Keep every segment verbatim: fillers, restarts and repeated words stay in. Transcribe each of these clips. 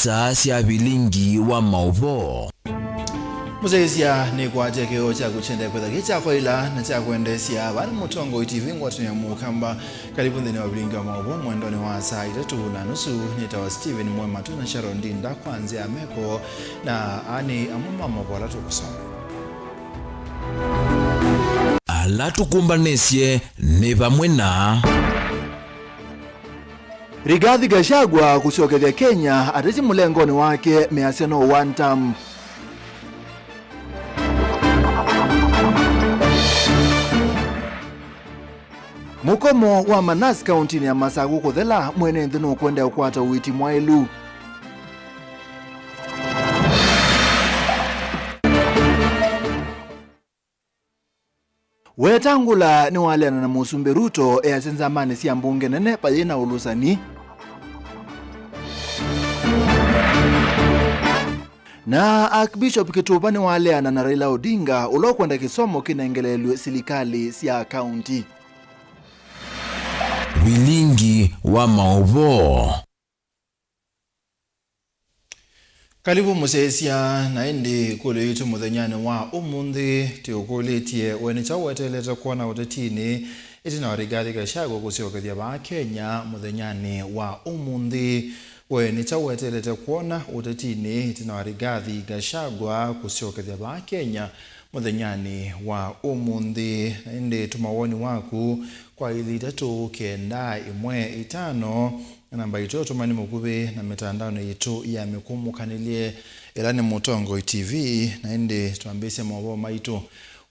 Star sya vilingi wa maũvoo. Mũsyaĩĩsya nĩkwatya kĩoo kyaku kyendee kwĩtha kĩ kya kwaĩla na kya kwendeesya. Vaa nĩ Mũtongoi T V ngwatanĩo ya Mũkamba. Karibu nthĩnĩ wa vilingi wa maũvoo mwendonĩ wa saa itatũ na nusu. Nĩtawa Steven Mwema, twĩ na Sharon Ndinda kwa nzĩa ya meko, na aa nĩ amwe ma maũvoo ala tũkũsoma. Ala tũkũmbanĩsye nĩ vamwe na Rigathi Gachagua kũsyokethya Kenya, ateti mũlengonĩ wake measya no one term. Mũkomo wa manasi kauntinĩ ya Masaku kũthela, mwene nthĩ nũkwenda ũkwata ũiiti mwaĩlu. Wetangula nĩwaleana na Mũsumbĩ Ruto easya nzamanĩ sya mbunge nene vayĩ na ũlũsani. Na Archbishop Kĩtũva nĩwaleana na Raila Odinga ũla ũkwenda kĩsomo kĩnengeleelw'e silikalĩ sya kaunti. Vilingi wa maũvoo. Karibu mũsyaĩĩsya, na ĩndĩ ĩkũlyo yitũ mũthenyanĩ wa ũmũnthĩ, tũũkũlĩtye, we nĩ kyaũ weteelete kwona ũtetinĩ ĩtina wa Rigathi Gachagua kũsyokethya vaa Kenya mũthenyanĩ wa ũmũnthĩ? We nĩ kyaũ weteelete kwona ũtetinĩ ĩtina wa Rigathi Gachagua kũsyokethya vaa Kenya mũthenyanĩ wa ũmũnthĩ? Na ĩndĩ tũma woni waku kwa ilĩ itatũ kenda ĩmwe ĩtano. Namba itũ ya ũtũmani mũkuvĩ na mĩtandaonĩ yitũ ya mĩkũmũkanĩlye, ĩla nĩ Mũtongoi T V, na ĩndĩ twambĩĩsye maũvoo maitũ.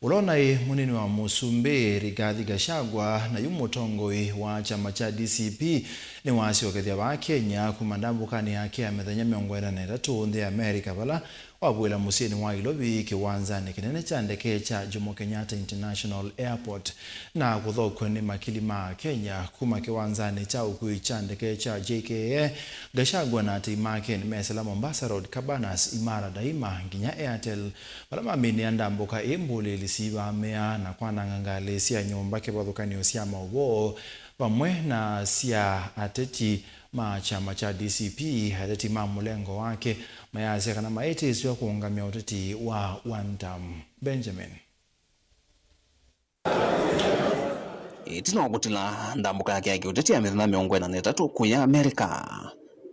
Ũla ũnaĩ mũnini wa mũsumbĩ Rigathi Gachagua, na yu mũtongoi wa kyama kya D C P, nĩwasyokethya vaa Kenya kuma ndambũkanĩ yake ya mĩthenya mĩongo ĩna na ĩtatũ nthĩ ya America, vala wavũĩla mũsyĩnĩ wa Ilovi kĩwanzanĩ kĩnene kya ndeke kya Jomo Kenyatta International Airport na kũthokw'a nĩ makili ma Kenya kuma kĩwanzanĩ kya ũkui kya ndeke kya J K A. Gachagua na atei make nĩmesĩla Mombasa Road, Cabanas, Imara Daima nginya Airtel, vala maminĩa ndambũka ĩ mbũlĩĩli siivamĩa na kwananga ngalĩ sya nyũmba kĩvathũkany'o sya maũvoo vamwe na sya ateti ma kyama kya D C P, ateti ma mũlengo wake mayasya kana maĩtĩsw'a kũũngamya ũteti wa one term. Benjamin. Ĩtina wa kũtĩla ndambũka yake ya kĩũteti ya mĩthenya mĩongo ĩna na ĩtatũ kũya Amerika,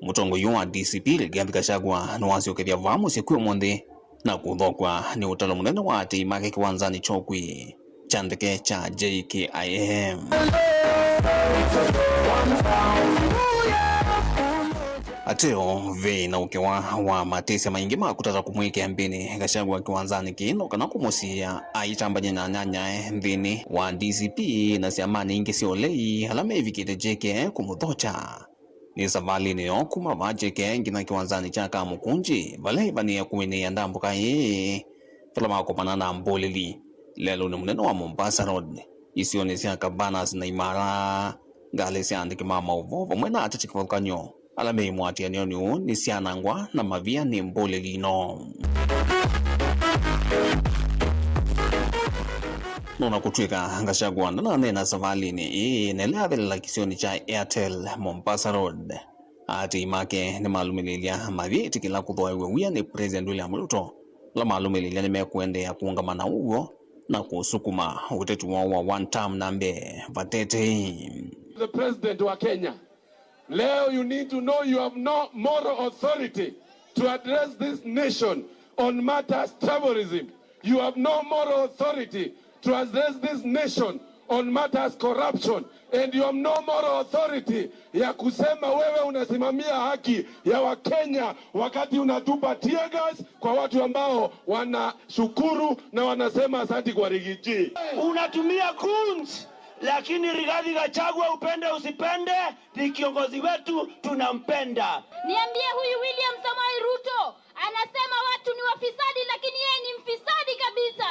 mũtongoi ũũ wa D C P Rigathi Gachagua nĩwasyokethya vaa mũsyĩ kwĩ ũmũnthĩ na kũthokw'a nĩ ũtalo mũnene wa atei make kĩwanzanĩ kya ũkui kya ndeke kya J K I A. Ateo, ve na ũkĩwa wa matĩsya maingĩ ma kũtata kũmwĩkĩa mbĩnĩ Gachagua kĩwanzanĩ kĩĩ, no kana kũmũsiĩĩa aitambany'a na anyanyae nthĩnĩ wa D C P na syamanĩ ingĩ sya ũlei ala mevikĩte J K I A kũmũthokya. Nĩ savalĩnĩ yoo kuma vaa J K I A nginya kĩwanzanĩ kya Kamũkũnjĩ, vala ĩvanĩe kũinĩĩa ndambũka ĩĩ, vala makomana na mbũlĩli lelũnĩ mũnene wa Mombasa Road, isionĩ sya Cabanas na Imara. Ngalĩ sya andĩki ma maũvoo vamwe na ateti kĩvathũkany'o ala me mũatĩanĩonĩ ũũ nĩsyanangwa na mavia nĩ mbũlĩli ino. No na kũtw'ĩka Gachagua ndananeena savalĩnĩ ĩĩ, na ĩla yathelela kĩsionĩ kya Airtel Mombasa Road, atei make nĩmalũmĩlĩlya mavia ĩtĩkĩla kũthooew'a wia nĩ President William Ruto, ala malũmĩlĩlya nĩmekũendeea kũũngama na ũw'o na kũsukuma ũteti woo wa one term na mbee vatetei. The president wa Kenya, leo you need to know you have no moral authority to address this nation on matters terrorism. You have no moral authority to address this nation on matters corruption, and you have no moral authority ya kusema wewe unasimamia haki ya Wakenya wakati unatupa tear gas kwa watu ambao wanashukuru na wanasema asanti kwa Rigiji. Unatumia goons, lakini Rigathi Gachagua, upende usipende, ni kiongozi wetu, tunampenda. Niambie, huyu William Samoei Ruto anasema watu ni wafisadi, lakini yeye ni mfisadi kabisa.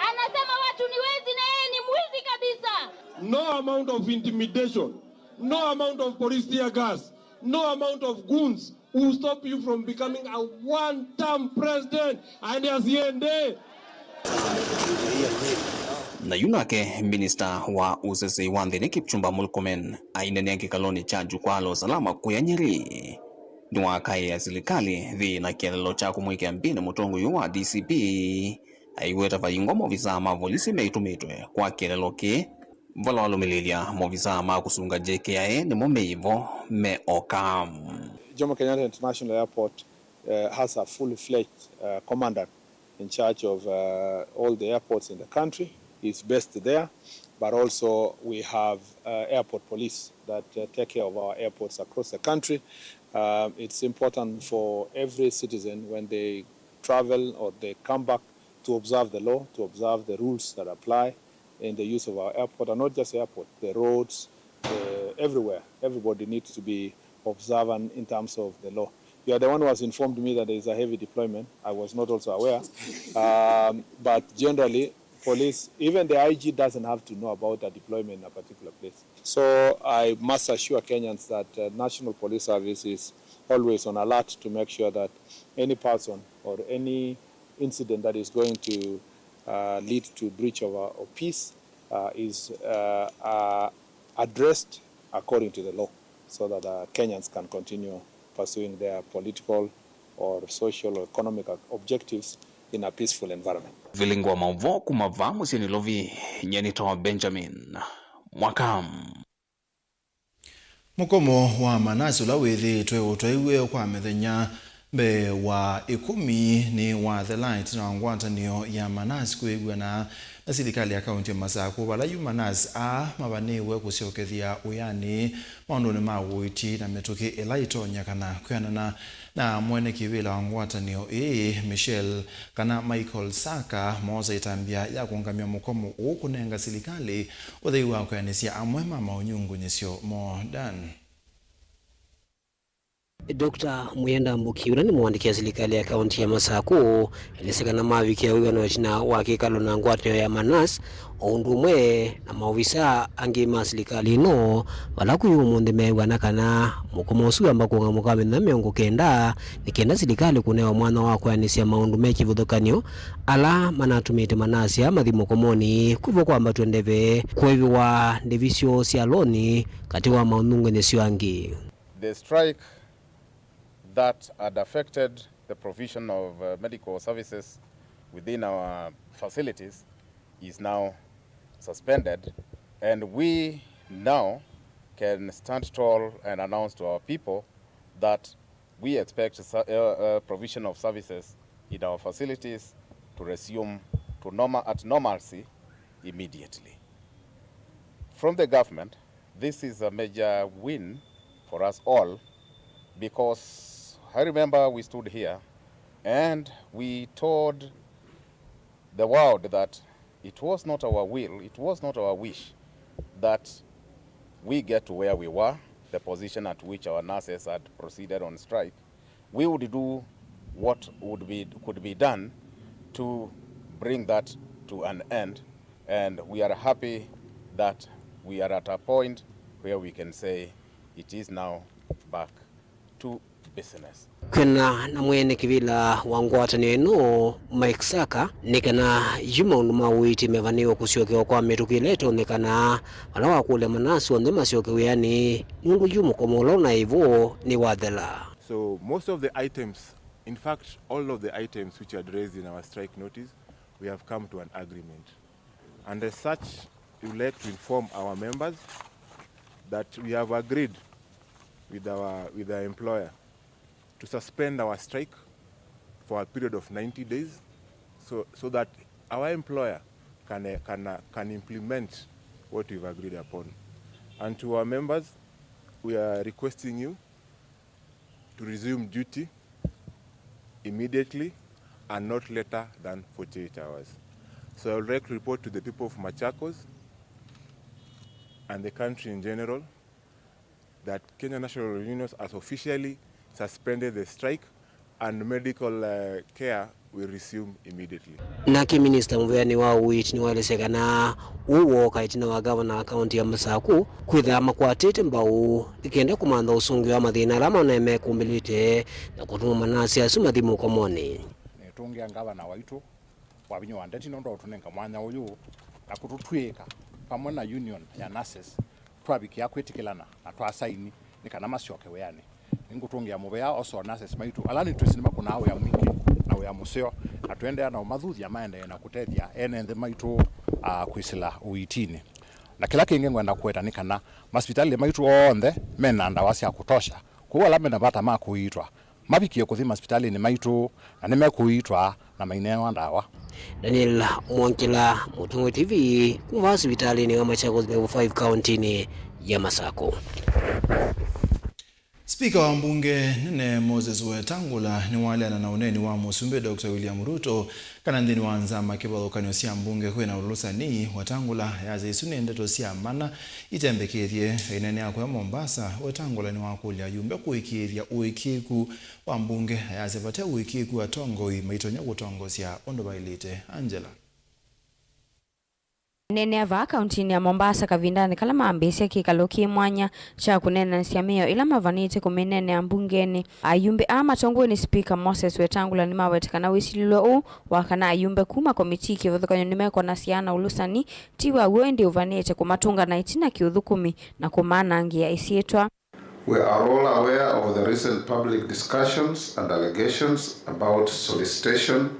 Anasema watu ni wezi na yeye ni mwizi kabisa. No amount of intimidation, no amount of police tear gas, no amount of goons will stop you from becoming a one-term president. Aende asiende. Na yu nake minista wa ũsesei wa nthĩnĩ Kipchumba Murkomen ainenea kĩkalonĩ kya Jukwaa la Usalama kũya Nyeri. Nĩwakaĩĩa silikalĩ yĩ na kĩeleelo kya kũmwĩkĩa mbinĩ mũtongoi ũũ wa D C P, aiweta vaingwa maovisaa ma volisi meitũmĩtwe kwa kĩeleelo kĩĩ, vala walũmĩlĩĩlya maovisaa ma kũsunga J K I A nĩmo meĩ vo me oka. Jomo Kenyatta International Airport uh, has a full-fledged uh, commander in charge of uh, all the airports in the country. He's based there, but also we have uh, airport police that uh, take care of our airports across the country. Um, it's important for every citizen when they travel or they come back to observe the law, to observe the rules that apply in the use of our airport, and not just airport, the roads, uh, everywhere. Everybody needs to be observant in terms of the law. You are the one who has informed me that there is a heavy deployment. I was not also aware. Um, but generally, police, even the I G doesn't have to know about a deployment in a particular place. So I must assure Kenyans that uh, National Police Service is always on alert to make sure that any person or any incident that is going to uh, lead to breach of, uh, of peace uh, is uh, uh, addressed according to the law, so that uh, Kenyans can continue pursuing their political or social or economic objectives in a peaceful environment. Vilingi wa maũvoo kuma vaa mũsyĩ Nairobi, nyie nĩtawa Benjamin Mwaka. Mũkomo wa manasi ũla wĩthĩĩtwe ũtwaiwe kwa mĩthenya mbee wa ĩkũmi nĩwathela ĩtina wa ngwatanĩo ya manasi kwĩw'ana na silikalĩ ya kaunti ya Masakũ, vala yu manasi aa mavanĩĩwe kũsyokethya wĩanĩ maũndũnĩ ma ũiiti na mĩtũkĩ ĩla ĩtonya kana kwĩanana na mwene kĩvĩla wa ngwatanĩo ĩĩ, Michelle kana Michael Saka, moosa ĩtambya ya kũũngamya mũkomo ũũ kũnenga silikalĩ ũthei wa kwĩanĩsya amwe ma maũnyungunyĩsyo moo. Dan. Doctor Muyenda Mbuki, ũla nĩ mũandĩki wa silikalĩ ya kaunti ya Masakũ, elesya kana mavikĩa wĩw'ano ĩtina wa kĩkalo na ngwatanĩo ya manasi, o ũndũ ũmwe na maovisaa angĩ ma silikalĩ ĩno, vala kwĩ ũmũnthĩ meew'ana kana mũkomo ũsu wamba kũũngamw'a kwa mĩthenya mĩongo kenda, nĩ kenda silikalĩ kũnewa mwanya wa kwĩanĩsya maũndũ me kĩvathũkany'o ala manatumĩte manasi aa mathi mũkomonĩ, kwĩvo kwambatw'e ndeve kũĩvĩwa ndĩvi syoo sya loni katĩ wa maũnyungunyĩsyo angĩ. The strike that had affected the provision of uh, medical services within our facilities is now suspended, and we now can stand tall and announce to our people that we expect su- uh, uh, provision of services in our facilities to resume to normal, at normalcy immediately. From the government, this is a major win for us all, because I remember we stood here and we told the world that it was not our will, it was not our wish that we get to where we were, the position at which our nurses had proceeded on strike. We would do what would be, could be done to bring that to an end, and we are happy that we are at a point where we can say it is now back to business. Kwĩana na mwene kĩvĩla wa ngwatanĩo ĩno, Mike Saka, nĩ kana yu maũndũ ma ũiiti mevanĩĩwe kũsyokewa kwa mĩtũkĩ ĩla ĩtonyekana, vala wakũlya manasi onthe masyoke wĩanĩ, nũndũ yu mũkomo ũla ũnaĩ vo nĩwathela. So most of the items, in fact, all of the items which you had raised in our strike notice, we have come to an agreement. And as such, we would like to inform our members that we have agreed with our, with our employer to suspend our strike for a period of ninety days, so, so that our employer can, uh, can, uh, can implement what we've agreed upon. And to our members, we are requesting you to resume duty immediately and not later than forty-eight hours. So I would like to report to the people of Machakos and the country in general that Kenya National Union has officially suspended the strike and medical, uh, care will resume immediately. Nake minista mũveani wa ũiiti nĩwaelesya kana ũu wooka ĩtina wa ngavana wa kaunti ya Masakũ kwĩthĩa makwatĩte mbau nĩ kenda kũmantha ũsũngĩo wa mathĩna ala manaĩ mekũmbĩlĩte na kũtuma manasi asu mathi mũkomonĩ. Nĩtũngĩa ngavana waitũ Wavinya wa Ndeti nũndũ wa ũtũnenga mwanya ũyũ na kũtũtw'ĩĩka vamwe na union ya nurses twavikĩa kwĩtĩkĩlana na twasaini nĩ kana masyoke wĩanĩ. Nĩngũtũngĩa mũvea oso nurses maitũ ala nĩ twĩsĩ nĩmakũnaa wĩa mwingĩ na wĩa mũseo, na tũendeea na ũmathuthya maendee na kũtethya ene nthĩ maitũ, ah, kwĩsĩla ũiitinĩ. Na kĩla kĩngĩ ngwenda kũweta nĩ kana masivitalĩ maitũ onthe mena ndawa sya kũtosha, kwoou ala mena vata ma kũiitwa mavikie kũthi masivitalĩnĩ maitũ, na nĩmekũiitwa na mainewa ndawa. Daniel Mwongela, Mũtongoi T V, kuma sivitalĩnĩ wa Machakos Level five kauntinĩ ya Masakũ. Spika wa mbunge nene Moses Wetangula nĩwaleana na ũneeni wa Mũsumbĩ Doctor William Ruto kana nthĩnĩ wa nzama kĩvathũkany'o sya mbunge kwĩna ũlũsani. Wetangula ayasya isu nĩ ndeto sya mana itembekethye. Aineenea kũya Mombasa, Wetangula nĩwakũlya ayumbe kũĩkĩĩthya ũĩkĩĩku wa mbunge. Ayasya vate ũĩkĩĩku, atongoi maitonya kũtongosya ũndũ vaĩlĩte. Angela. Aineenea vaa kauntinĩ ya Mombasa kavindanĩ kala mambĩĩsya kĩkalo kĩ mwanya kya kũneenanĩsya mĩao ĩla mavanĩte kũmĩneenea mbungenĩ. Ayumbe aa matongoew'e nĩ Spika Moses Wetangula nĩmawete kana wĩsilĩlwe ũũ wa kana ayumbe kuma komitii kĩvathũkany'o nĩmekonasya na ũlũsani ti wa w'o, ĩndĩ ũvanĩte kũmatũnga na ĩtina kĩũthũkũmi na kũmanangĩa ĩsyĩtwa. We are all aware of the recent public discussions and allegations about solicitation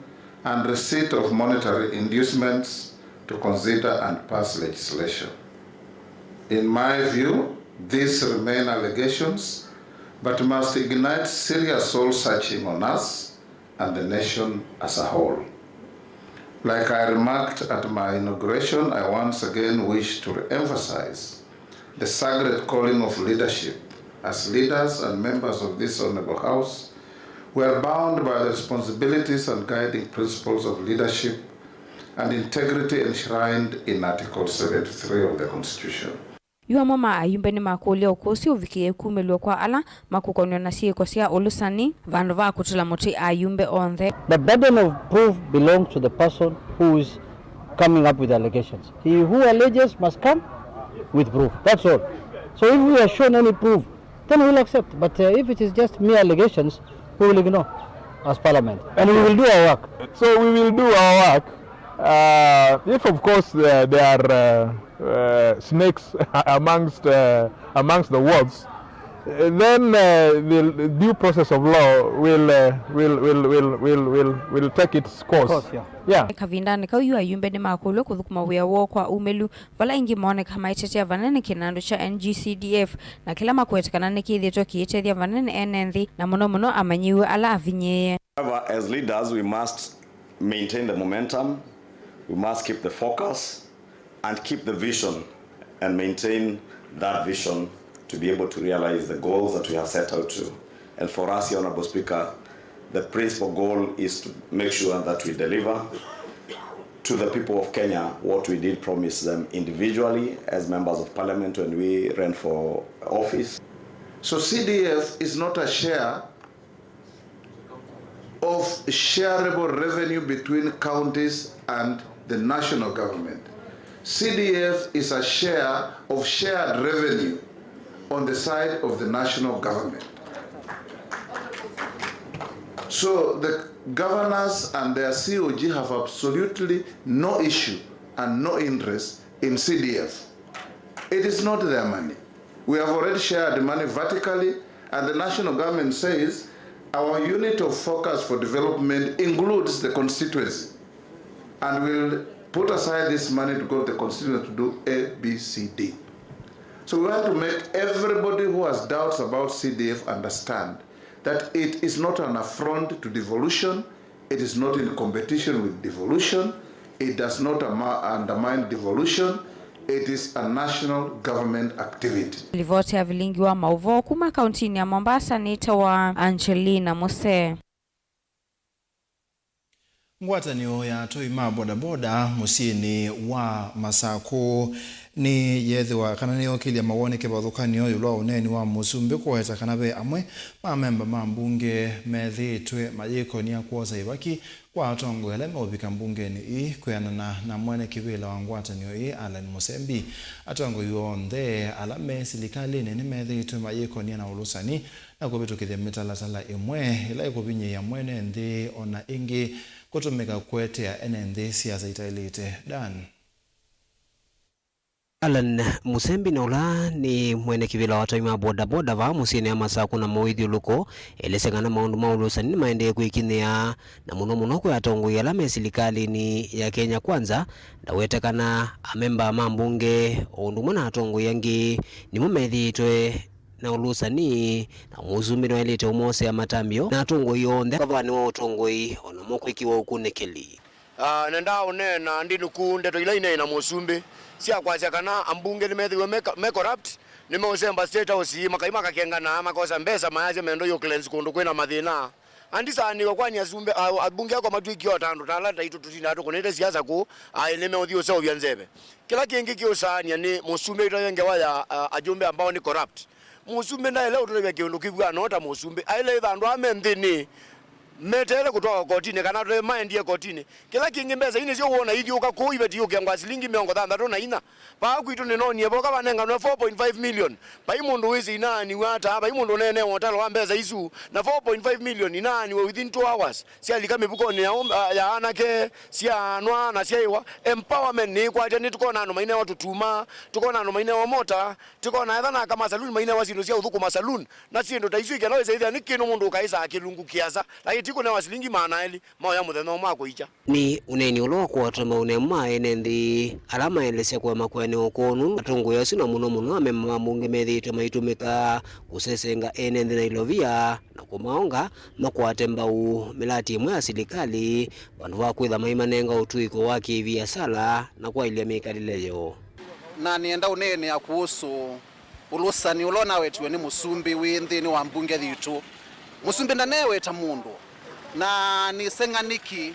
and receipt of monetary inducements to consider and pass legislation. In my view, these remain allegations, but must ignite serious soul searching on us and the nation as a whole. Like I remarked at my inauguration, I once again wish to re-emphasize the sacred calling of leadership. As leaders and members of this honorable House, we are bound by the responsibilities and guiding principles of leadership and integrity enshrined in Article seventy-three of the Constitution. Yu amwe ma ayumbe nĩmakũlya ũkũsĩ ũvikĩĩe kumĩlw'a kwa ala makũkonw'a na syĩko sya ũlũsani vandũ va kũtũla mũtĩ ayumbe onthe. The burden of proof belongs to the person who is coming up with allegations. He who alleges must come with proof. That's all. So if we are shown any proof, then we will accept. But, uh, if it is just mere allegations, we will ignore as parliament. And we will do our work. So we will do our work. Uh, if, of course, uh, there are, uh, uh, snakes amongst, uh, amongst the wasps, uh, then, uh, the due process of law will, uh, will, will, will, will, will, will take its course. Of course, yeah. Yeah. Kavindanĩ kau yu ayumbe nĩmakũlw'a kũthũkũma wĩa woo kwa umĩlu, vala aingĩ mooneka maitetea vanene kĩnandũ kya N G C D F, na kĩla makwete kana nĩkĩthĩĩtwe kĩitethya vanene ene nthĩ, na mũno mũno amanyĩw'a ala avinyĩĩe. However, as leaders, we must maintain the momentum, we must keep the focus, and keep the vision and maintain that vision to be able to realize the goals that we have set out to. And for us here, Honorable Speaker, the principal goal is to make sure that we deliver to the people of Kenya what we did promise them individually as members of parliament when we ran for office. So C D F is not a share of shareable revenue between counties and the national government. C D F is a share of shared revenue on the side of the national government. So the governors and their C O G have absolutely no issue and no interest in C D F. It is not their money. We have already shared money vertically, and the national government says our unit of focus for development includes the constituency, and we'll put aside this money to go to the constituency to do A, B, C, D. So we want to make everybody who has doubts about C D F understand that it is not an affront to devolution, it is not in competition with devolution, it does not ama-, undermine devolution, it is a national government activity. Livoti ya vilingi wa maũvoo kuma kauntinĩ ya Mombasa nĩtawa Angelina Musee. Ngwatanĩo ya atwai ma bodaboda mũsyĩnĩ wa Masakũ nĩyeethĩwa kana nĩyokĩlya mawoni kĩvathũkany'o ĩũlũ wa ũneeni wa mũsumbĩ kũweta kana ve amwe ma amemba ma mbunge methĩĩtwe mayĩkonia kwosa ĩvaki kwa atongoi ala meũvika mbungenĩ ĩĩ. Kwĩanana na mwene kĩvĩla wa ngwatanĩo ĩĩ, Allan Mũsembi, atongoi onthe ala me silikalĩnĩ nĩmethĩĩtwe mayĩkonia na ũlũsani na kũvĩtũkĩthya mĩtalatala ĩmwe ĩla ĩkũvinyĩĩa mwene nthĩ, o na ĩngĩ kũtũmĩka kũetea ene nthĩ siasa itaĩlĩte. Dan. Alan Musembi, na ũla nĩ mwene kĩvĩla wa atwai ma bodaboda vaa mũsyĩnĩ ya Masakũ na Mũithyũlũko, elesya kana maũndũ ma ũlũsani nĩmaendee kwĩkinyĩa, na mũno mũno kwĩ atongoi ala me silikalĩnĩ ya Kenya Kwanza, ndawete kana amemba ma mbunge o ũndũ ũmwe na atongoi angĩ nĩmo methĩĩtwe na ũlũsani, na mũsumbĩ nĩwaĩlĩte ũmosea matambyo na atongoi onthe kavanĩ wa ũtongoi o namo kwĩkĩwa ũkunĩkĩli. Ah, nendaa ũneena ndinuku ndeto ila ineena mũsumbĩ sya kwasya kana ambunge nĩmethĩwe me, me corrupt, nĩmeũsemba State House, makai makakengana, makosa mbesa, mayasya mendo yo cleanse kũndũ kwĩna mathĩna. Andisaanĩw'a kwani asumbĩ, a-, ambunge akwa matw'ĩkie o ta andũ ta ala taitũ tũtindaa tũkũnĩte siasa kũu, aĩ nĩmeũthi ũseũvya nzeve. Kĩla kĩngĩ kĩũsaania nĩ mũsumbĩ ĩtoye ngewa ya, a, ajumbe ambao ni corrupt. Mũsumbĩ ndaĩle ũtũtavya kĩũndũ kĩvw'ano ta mũsumbĩ. Aĩle ĩtha andũ aa me nthĩnĩ meteele kũtwawa kotinĩ kana tũte maendie kotinĩ. Kĩla kĩngĩ, mbesa ii nĩsyo wona ithiũka kũu iveti yũkengwa silingi mĩongo thanthatũ na inya. Vaa kwitũ nĩnoonie voka vanenganwe four point five million. Vai mũndũ wĩsĩ inaaniw'a ata, vai mũndũ ũneenewa ũtalo wa mbesa isu, na four point five million inaaniwe within two hours. Syalika mĩvukonĩ ya, a, ya anake, syaanwa na syaĩwa. Empowerment nĩĩkwatya, nĩtũkona andũ mainewa tũtuma, tũkona andũ mainewa mota, tũkona etha na aka ma saloon mainewa syĩndũ sya ũthũkũma saloon, na syĩndũ ta isu ikenda wĩsa ĩthĩa nĩ kĩndũ mũndũ ũkaĩsaa kĩlungu kĩasa, lakini ti kũnewa silingi maana elĩ maoya mũthenya ũmwe wa kũikya. Nĩ ũneeni ũla wa kũatwa maũnemo ma ene nthĩ ala maelesya kũema kũenea ũkũũ nũndũ atongoi asu na mũno mũno amemba ma mbunge methĩĩtwe maitũmĩka kũsesenga ene nthĩ na ilovia na kũmaonga makwate mbau mĩlati ĩmwe ya silikalĩ vandũ va kwĩtha maimanenga ũtũĩko wa kĩviasala na kwaĩlya mĩkalĩle yoo. Na nĩenda ũneenea kũhusu ũlũsani ũla ũnawetiwe nĩ mũsumbĩ wĩ nthĩnĩ wa mbunge yitũ. Mũsumbĩ ndaneweta mũndũ, na nĩseng'a nĩkĩ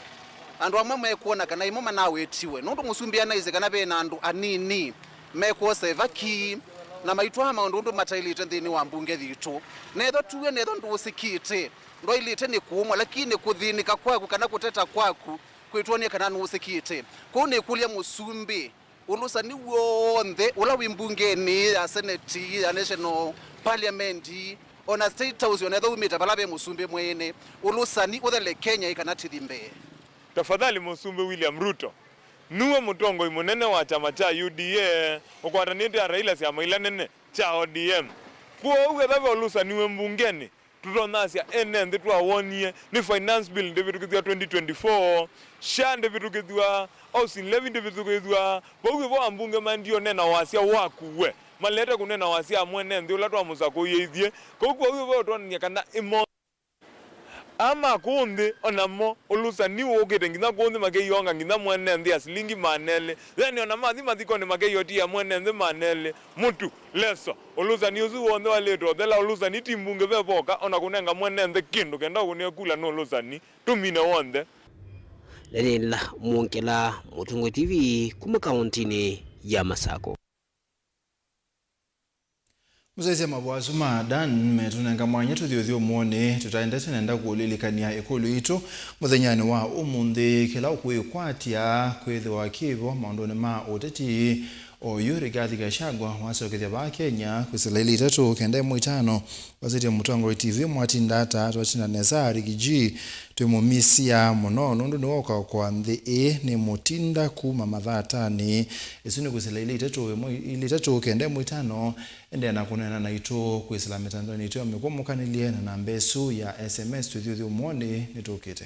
andũ amwe mekwona kana ĩmo manawetiwe, nũndũ mũsumbĩ anaisye kana ve na andũ anini mekwosa ĩvaki na maitwaa maũndũ ũndũ mataĩlĩte nthĩnĩ wa mbunge yitũ. Netho tuwe netho ndũsĩkĩte, ndwaĩlĩte nĩ kũũmwa, lakini kũthĩnĩka kwaku kana kũteta kwaku kwĩtwonie kana nũsĩkĩte. Kwoou nĩkũlya mũsumbĩ, ũlũsani w'onthe ũla wĩ mbungenĩ ya seneti, ya national parliament, ona State House, ona ethwa umĩte vala ve mũsumbĩ mwene, ũlũsani ũthele Kenya ĩ kana tĩthi mbee. Tafadhali Mũsumbĩ William Ruto, nue mũtongoi mũnene wa kyama kya U D A ũkwatanĩte na Raila syama ila nene kya O D M. Kwoou ethwa ve ũlũsani wĩ mbungenĩ, tũtonyasya ene nthĩ twawonie nĩ finance bill ndĩvĩtũkĩthw'a twenty twenty-four, SHA ndĩvĩtũkĩthw'a, housing levy ndĩvĩtũkĩthw'a. Vau ĩvo ambunge maendie ũneena wasya waku we, malete kũneena wasya wa mwene nthĩ ũla twamũsakũie ithyĩ. Kau kwoou ĩvo ũtwonany'a kana ĩmo aa ma kũũ nthĩ, o namo ũlũsani ũkĩte nginya kũũ nthĩ makeionga nginya mwene nthĩ ya silingi maana elĩ. Yaani ona mathi mathikonĩ makeiotia mwene nthĩ maana elĩ. Mũtu, leso, ũlũsani ũsu w'onthe waĩlĩte ũthela. Ũlũsani ti mbunge ve voka, ona kũnenga mwene nthĩ kĩndũ kenda ũkũnĩe kula nĩ ũlũsani. Tũmine w'onthe. Daniel Mwongela, Mũtũngũ T V, kuma kaũntinĩ ya Masakũ. Mũsyaĩĩsya mavũa asu ma Dan metũnenga mwanya tũthi ũthyũmũonĩ. Tũtaendete, nenda kũlilikany'a ĩkũlyo yitũ mũthenyanĩ wa ũmũnthĩ, kĩla ũkwĩkwatya kwĩthĩwa kĩvo maũndũnĩ ma ũteti. Oyu Rigathi Gachagua wasokethya vaa Kenya kwĩsĩla ilĩ itatũ kenda ĩmwe itano. Wasĩtye Mũtongoi T V, "Mwatinda ata? Twatinda nesa, Riggy G. Twĩmũmĩsya mũno nũndũ nĩwe ũkaokoa nthĩ ĩĩ. Nĩ Mũtinda kuma Mathatanĩ." Ĩsu nĩ kwĩsĩla ilĩ itatũ ĩmwe, ilĩ itatũ kenda ĩmwe itano. Endeea na kũneena naitũ kwĩsĩla mĩtandaonĩ yitũ ya mĩkũmũkanĩlye na namba ĩsu ya S M S. Tũthi ũthyũmũonĩ, nĩtũkĩte.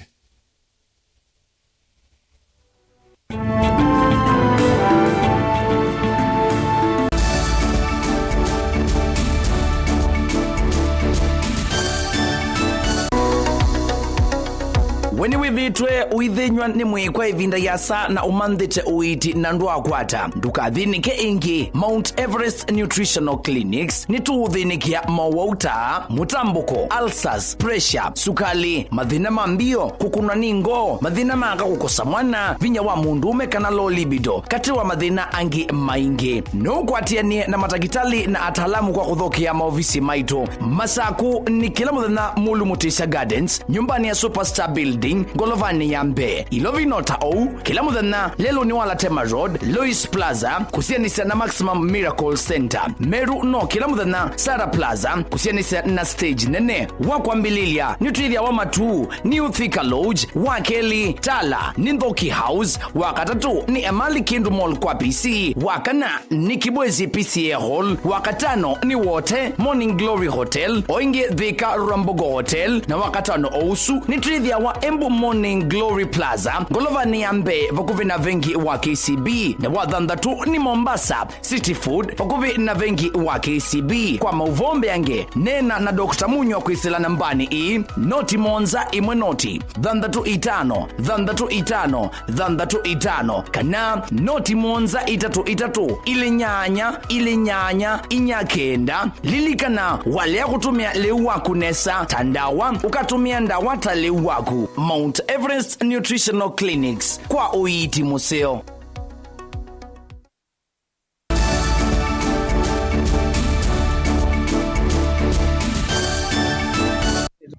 We nĩwĩthĩĩtwe ũithĩnyw'a nĩ mwĩĩ kwa ĩvinda yasa na ũmanthĩte ũiiti na ndwakwata? Ndũkathĩnĩke ĩngĩ. Mount Everest Nutritional Clinics nĩtũũthĩnĩkĩa mowau ta mũtambũko, ulcers, pressure, sukali, mathĩna ma mbio, kũkũnwa nĩ ngoo, mathĩna ma aka kũkosa mwana, vinya wa mũndũũme kana low libido, katĩ wa mathĩna angĩ maingĩ. No ũkwatĩanĩe na matakĩtalĩ na ataalamu kwa kũthokea maovisi maitũ. Masakũ nĩ kĩla mũthenya Mulu Mutisya Gardens, nyũmbanĩ ya Superstar Building, ngolo Ngolovanĩ ya mbee, Ilovi no ta ũu, kĩla mũthenya Lelũnĩ wa Latema Road, Lois Plaza, kũsianĩsya na Maximum Miracle Center. Meru no kĩla mũthenya Sarah Plaza, kũsianĩsya na stage nene. Wa kwambĩlĩlya nĩ twĩthĩawa Matuu, New Thika Lodge, wa kelĩ Tala nĩ Nthoki House, wa katatũ nĩ Emali Kindu Mall kwa P C, wa kana nĩ Kibwezi P C A Hall, wa katano nĩ Wote Morning Glory Hotel, o ĩngĩ Thika Rambogo Hotel, na wa katano o ũsu nĩ twĩthĩawa Embu Morning Glory Plaza, ngolovanĩ ya mbee vakuvĩ na vengi wa K C B, na wa thanthatũ nĩ Mombasa City Food, vakuvĩ na vengi wa K C B. Kwa maũvoo mbeange, neena na Doctor Munywa kwĩsĩla nambanĩ ĩĩ, noti mũonza ĩmwe noti, thanthatũ itano, thanthatũ itano, thanthatũ itano, kana noti mũonza itatũ itatũ, ilĩ nyanya, ilĩ nyanya, inya kenda. Lilikana, walea kũtũmĩa lĩu waku nesa ta ndawa, ũkatũmĩa ndawa ta lĩu waku. Mount Everest Nutritional Clinics, kwa ũiiti mũseo.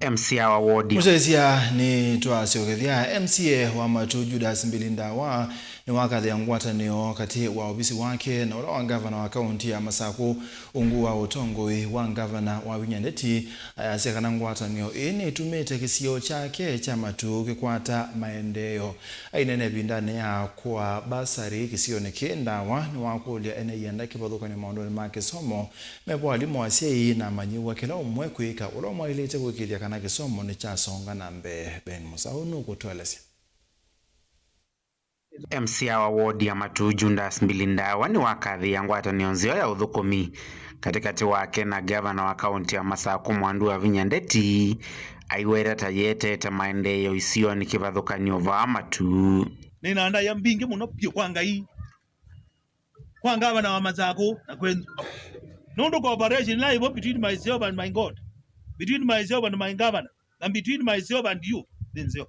M C A wa wodi. Mũsyaĩĩsya nĩtwasyokethya. M C A wa Matuu Judas Mbili Ndawa nĩwakathĩa ngwatanĩo katĩ wa ovisi wake na ũla wa ngavana wa kaunti ya Masakũ ungu wa ũtongoi wa ngavana Wavinya Ndeti. Ayasya kana ngwatanĩo ĩĩ nĩtumĩte kĩsio kyake kya Matuu kĩkwata maendeeo. Aineena ĩvindanĩ ya kũaa basarĩ kĩsionĩ kĩĩ, Ndawa nĩwakũlya ene ianda kĩvathũkany'o maũndũnĩ ma kĩsomo, mevo alimũ, asyai na amanyĩw'a kĩla ũmwe kwĩka ũla ũmwaĩlĩte kũĩkĩĩthya kana kĩsomo nĩkyasonga na mbee. Ben Mũsaũ nũkũtũelesya. M C A wa wodi ya Matuu Judas Mbili Ndawa nĩwakathĩĩa ngwatanĩo nzeo ya ũthũkũmi katĩkatĩ wake na ngavana wa kaunti ya Masakũ Mwandu Wavinya Ndeti, aiweta ta yĩetete maendeeo isionĩ kĩvathũkany'o vaa Matuu. Nĩna ndaĩa mbingĩ mũno vyũ kwa Ngai, kwa ngavana wa Masakũ na kwenyu. Nũndũ cooperation ĩla ĩvo between myself and my God, between myself and my governor, na between myself and you, nĩ nzeo.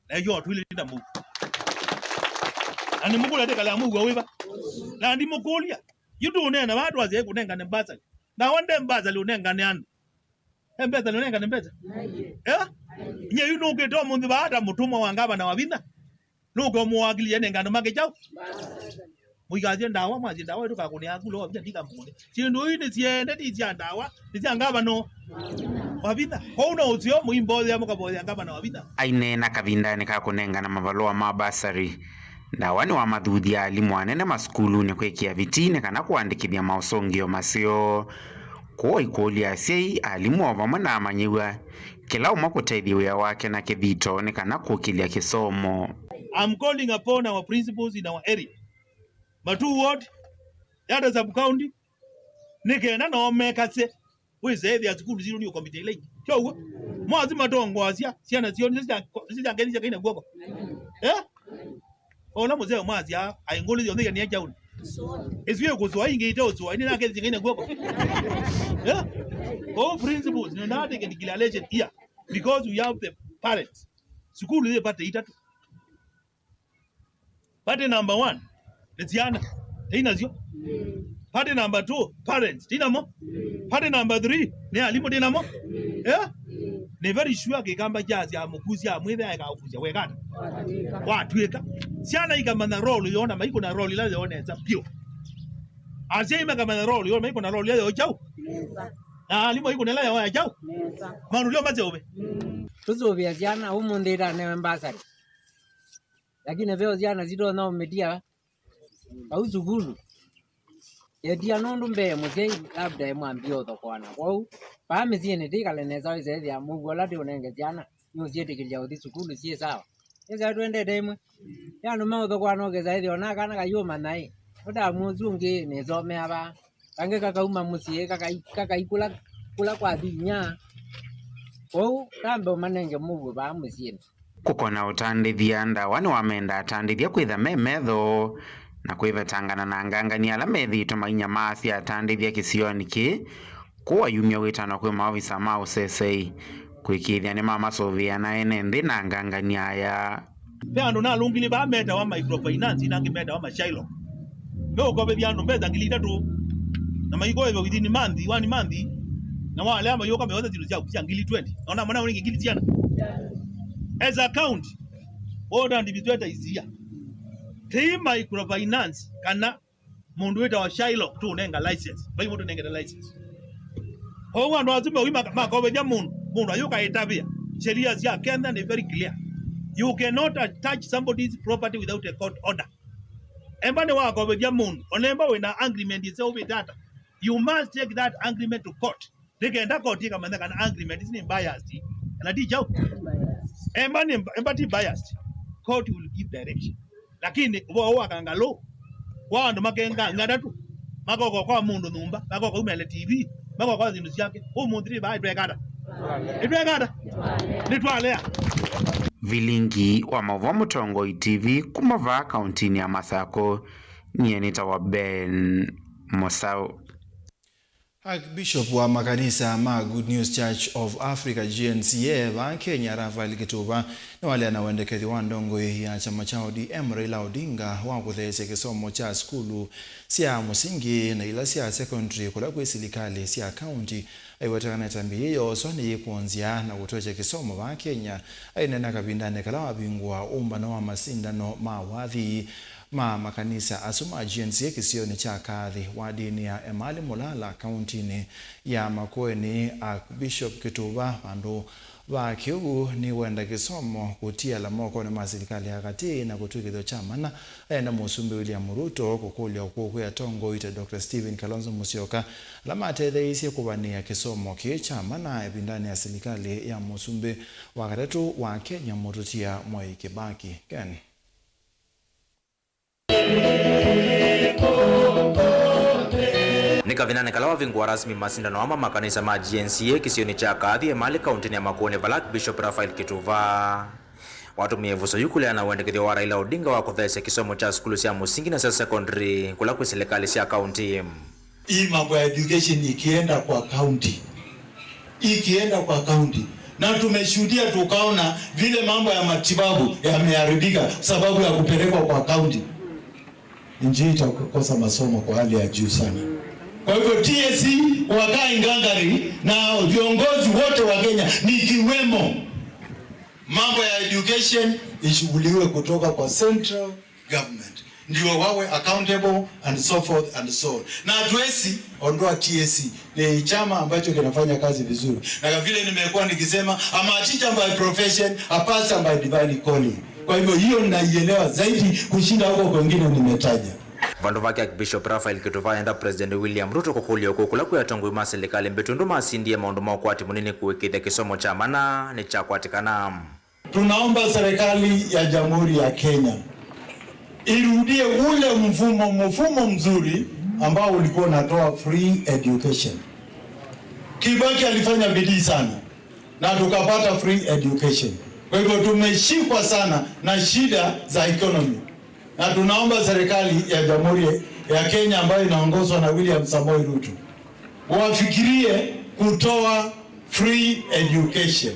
Na ĩyo twĩlĩ na mũu. Na nĩmũkũlya ndĩkalea mũuo wĩva? Na ndimũkũlya. Yu tũũneena vaa twasya ĩkũnengane mbasali. Ndawa nde mbasali ũnengane andũ. E mbesa nĩũnengane mbesa? Eh? Nye yu nũkĩte ũmũnthĩ vaa ta mũtũmwa wa ngavana Wavinya. Nũke ũmũwakilisye nengane make kyaũ? Mũikasye Ndawa, mwasye Ndawa ĩtũkakũnĩa kula Wavinya ndikamũkũnĩa. Syĩndũ ii nĩ syende, ti sya Ndawa, nĩ sya ngavana Wavinya. Kwoou no ũseo mũimbothea mũkavothea ngavana Wavinya. Aineena kavindanĩ ka kũnengana mavalũa ma basarĩ, Ndawa nĩwamathuthya alimũ anene masukulunĩ kwĩkĩa vitii nĩ kana kũandĩkĩthya maũsũngĩo maseo. Kwoou aikũlya asyai, alimũ o vamwe na amanyĩw'a, kĩla ũmwe kũtethya wĩa wake na kĩthito nĩ kana kũkĩlya kĩsomo. I'm calling upon our principals in our area, Matuu Ward, Yatta Sub-County, nĩ kenda nao mekasye wĩsĩ ethĩa sukulu sitũ nĩ ũkomiti ila ingĩ. Kyoguo, mwathi matongoasya syana syoo nĩsyo sya, nĩsyo sya ngethi sya Ngai na kw'oko. Eh? O ũla mũseo mwasya, aĩ ngũlũ syonthe ikanĩa kyaũnĩ. Ĩsu ĩkũsũa ingĩ ite ũsũa, ĩnĩ nakethi sya Ngai na kw'oko. Eh? All principals, nĩndaa take a declaration here because we have the parents. Sukulu yĩ party itatũ. Party number one nĩ syana, tĩinasyo. Party number two, parents, tĩinamo. Party number three nĩ alimũ, tĩinamo. Eh? Nĩ very sure kĩkamba kyasya mũkusya mwĩthĩa ekaũkusya wekata. Watw'ĩka. Syana ikamanya role yoo na maikũna role ila yoo nesa vyũ. Asyai makamanya role yoo, maikũna role ila yoo kyaũ. Na alimũ maikũna ila yoo ya kyaũ. Maũndũ lyo maseũve. Tũsũvĩa syana ũmũnthĩ itanewe mbasarĩ. Lakini ve syana sitonya ũmĩtia vau sukulu. Yetia nũndũ mbee mũsyai labda emwambie ũthokoana. Kwoou, vaa mĩsyĩnĩ tĩkale nesa wĩsethĩa mũuo ũla tĩũnenge syana, nĩũsyĩtĩkĩlya ũthi sukulu syĩ sawa. Ĩsa twendete ĩmwe. Ve andũ meũthokoana ũkĩsa ĩthĩa ona kana kayũmanya ĩ. Ũtamũ ũsu ũngĩ nĩsomea vaa. Kangĩ kakauma mũsyĩ, kakai-, kakai kũla, kũla kwathi inyia. Kwoou, kambe ũmanenge mũuo vaa mũsyĩnĩ. Kũkona ũtandĩthya, Ndawa nĩwamenda atandĩthya kwĩtha me metho na kwĩvetangana na angangani ala methĩĩtwe mainyamaasya atandĩthya kĩsionĩ kĩĩ, kũu ayumya wĩtano kwĩ maovisa ma ũsesei kũĩkĩĩthya nĩmamasũvĩa na ene nthĩ na angangani aya. Ve andũ nalũngile vaa metawa microfinance, na angĩ metawa mashailo. Meũkovethya andũ mbesa ngili itatũ, na maikoethwa within month, one month, na walea mayũka meosa syĩndũ syaku sya ngili twenty. Na ona mwana ũnĩ ngili siana. As a county, Water and Wastewater is here. Ti microfinance kana mũndũ wĩtawa Shylock tũũnenga license. Vai mũndũ ũnengete license. Kwoou andũ asu meũi maka-, makovethya mũndũ, mũndũ ayũka ĩtavĩa. Sheria sya Kenya nĩ very clear. You cannot touch somebody's property without a court order. Emba nĩwakovethya mũndũ, ona emba wĩna agreement ĩseũvĩte ata, you must take that agreement to court. Nĩkenda koti ĩkamanya kana agreement ici nĩ biased, kana ti kyaũ. Emba nĩ, emba ti biased. Court will give direction. Lakini ũvoo wa kangalũ, wa andũ makenga ng'anda tu, makoka kwa mũndũ nyũmba, makoka umele T V, makoka kwa syĩndũ syake, ũmũnthĩ nĩ vaa nĩtwekata. Nĩtwekata. Nĩtwalea. Vilingi wa maũvoo Mũtongoi T V kuma vaa kauntinĩ ya Masakũ, nyie nĩtawa Ben Mũsaũ. Archbishop wa makanisa ma Good News Church of Africa, G N C A, vaa Kenya, Raphael Kituva, nĩwalea na wendekethyo wa ndongoi ya kyama kya O D M, Raila Odinga, wa kũtheesya kĩsomo kya sukulu sya mũsingi na ila sya secondary kũla kwĩ silikalĩ sya kaunti. Aiweta kana ĩtambya yĩĩ yooswa nĩyĩkwonzya na kũtwekya kĩsomo vaa Kenya. Aineena kavindanĩ kala wavingũa ũmbano wa masindano ma wathi ma makanisa asu ma G N C A kĩsionĩ kya Kaathi, wadinĩ ya Emali Mulala, kauntinĩ ya Makueni, Archbishop Kituva, vandũ va kĩu nĩwenda kĩsomo kũtiala mokonĩ ma silikalĩ ya katĩ na kũtw'ĩkĩthw'a kya mana. Aenda Mũsumbĩ William Ruto kũkũlya ũkũũ kwĩ atongoi ta Doctor Stephen Kalonzo Musyoka, ala matetheeisye kũvanĩĩa kĩsomo kĩĩ kya mana ĩvindanĩ ya silikalĩ ya Mũsumbĩ wa katatũ wa Kenya, Mũtũtia Mwai Kĩbaki. Ken. Nĩ kavindanĩ kala wavingũa rasmi masindano ama makanisa ma G N C A kĩsionĩ kya Kaathi, Emali, kauntinĩ ya Makueni, vala Archbishop Raphael Kituva watũmie ĩvuso yu kũleana na wendekethyo wa Raila Odinga wa kũtheesya kĩsomo kya sukulu sya mũsingi na sya secondary kũla kwĩ silikalĩ sya kaunti. Hii mambo ya education ikienda kwa county, ikienda kwa county, na tumeshuhudia tukaona vile mambo ya matibabu yameharibika sababu ya kupelekwa kwa county, nchi itakosa masomo kwa hali ya juu sana. Kwa hivyo T S C wakae ngangari na viongozi wote wa Kenya nikiwemo, mambo ya education ishughuliwe kutoka kwa central government, ndio wawe accountable and so forth and so on. Na hatuwezi ondoa T S C, ni chama ambacho kinafanya kazi vizuri, na vile nimekuwa nikisema, I'm a teacher by profession, a pastor by divine calling. Kwa hivyo hiyo ninaielewa zaidi kushinda huko kwengine nimetaja. Vandũ vake, Archbishop Raphael Kituva enda President William Ruto kũkũlya ũkũũ kũla kwĩ atongoi ma silikalĩ mbĩtu ũndũ masindie maũndũ ma ũkwati mũnini kũĩkĩĩthya kĩsomo kya mana nĩkyakwatĩkana. Tunaomba serikali ya Jamhuri ya Kenya irudie ule mfumo, mfumo mzuri ambao ulikuwa unatoa free education. Kibaki alifanya bidii sana na tukapata free education. Kwa hivyo tumeshikwa sana na shida za economy. Na tunaomba serikali ya Jamhuri ya Kenya ambayo inaongozwa na William Samoei Ruto wafikirie kutoa free education.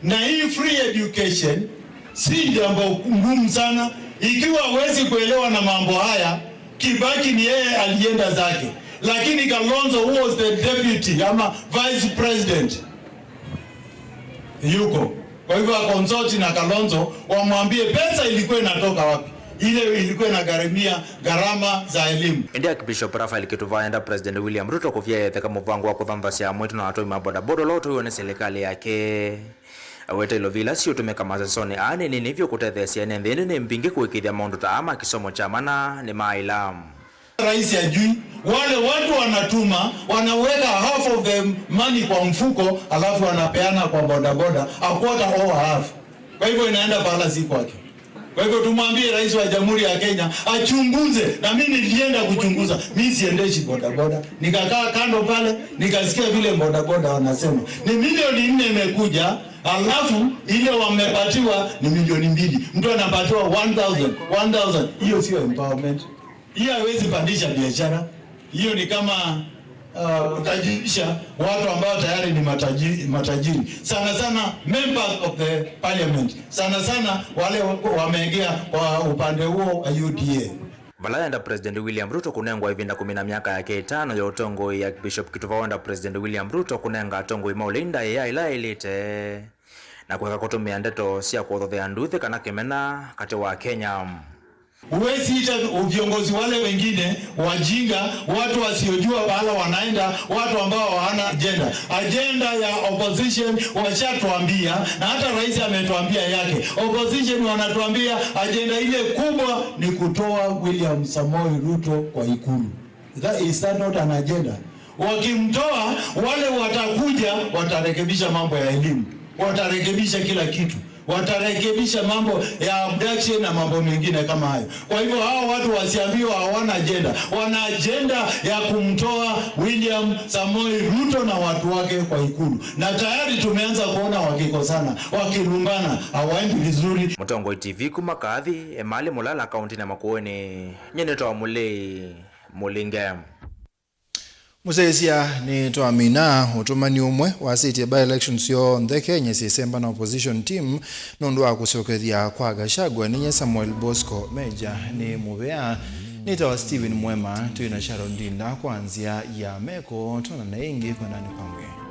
Na hii free education si jambo ngumu sana. Ikiwa huwezi kuelewa na mambo haya, Kibaki ni yeye alienda zake. Lakini Kalonzo, who was the deputy ama vice president, yuko. Kwa hivyo akonsoti na Kalonzo, wamwambie pesa ilikuwa inatoka wapi, ile ilikuwa inagharamia gharama za elimu. Ĩndĩ Archbishop Raphael Kituva enda President William Ruto kũvya etheka mũvango wa kũthanthasya amwĩtu na atoi ma bodaboda ũla ũtũiwe nĩ silikalĩ yake. Aweta ilovi ila siũtũmĩka masesonĩ aa nĩ nini vyũ kũtetheesya ene nthĩ, ĩndĩ nĩ mbingĩ kũĩkĩĩthya maũndũ ta aa ma kĩsomo kya mana nĩmaaĩla. Rais hajui, wale watu wanatuma, wanaweka half of the money kwa mfuko, alafu wanapeana kwa bodaboda, a quarter or a half. Kwa hivyo inaenda pahala si kwake. Kwa hivyo tumwambie rais wa Jamhuri ya Kenya achunguze, na mimi nilienda kuchunguza. Mimi siendeshi bodaboda. Nikakaa kando pale, nikasikia vile bodaboda wanasema ni milioni nne imekuja, alafu ile wamepatiwa ni milioni mbili. Mtu anapatiwa one thousand, one thousand. Hiyo sio empowerment. Hiyo haiwezi pandisha biashara. Hiyo ni kama uh, kutajirisha watu ambao tayari ni matajiri, matajiri. Sana sana members of the parliament. Sana sana wale wa- wameingia kwa upande huo wa U D A. Vala yenda President William Ruto kũnengwa ĩvinda kũmina myaka yake ĩtano ya ũtongoi, Archbishop Kituva wenda President William Ruto kũnenga atongoi ma ũlei ndaĩa ĩla yaĩlĩte. na kũeka kũtũmĩa ndeto sya kũthothea nduthi kana kĩmena katĩ wa Kenya. Huwezi ita viongozi wale wengine wajinga, watu wasiojua pahala wanaenda, watu ambao hawana ajenda. Ajenda ya opposition washatuambia, na hata rais ametuambia yake. Opposition wanatuambia ajenda ile kubwa ni kutoa William Samoei Ruto kwa ikulu. That, is that not an agenda? Wakimtoa, wale watakuja watarekebisha mambo ya elimu, watarekebisha kila kitu, watarekebisha mambo ya abduction na mambo mengine kama hayo. Kwa hivyo hawa watu wasiambiwa hawana ajenda, wana ajenda ya kumtoa William Samoei Ruto na watu wake kwa ikulu, na tayari tumeanza kuona wakikosana, wakilumbana, hawaendi vizuri. Mũtongoi T V kuma Kaathi, Emali Mulala, kaũntĩnĩ ya Makueni. Nyie nĩtawa Mũlei Mũlinge. Mũsyaĩĩsya nĩtwamina ũtũmani ũmwe wasĩtye by-elections syonthe Kenya syĩsemba na opposition team nũndũ wa kũsyokethya kwa Gachagua. Ninyie Samuel Bosco Meja nĩ mũvea, nĩtawa Stephen Mwema, twĩ na Sharon Ndinda kwa nzĩa ya meko. Twonane ĩngĩ, kwendanĩ kwa Mwĩai.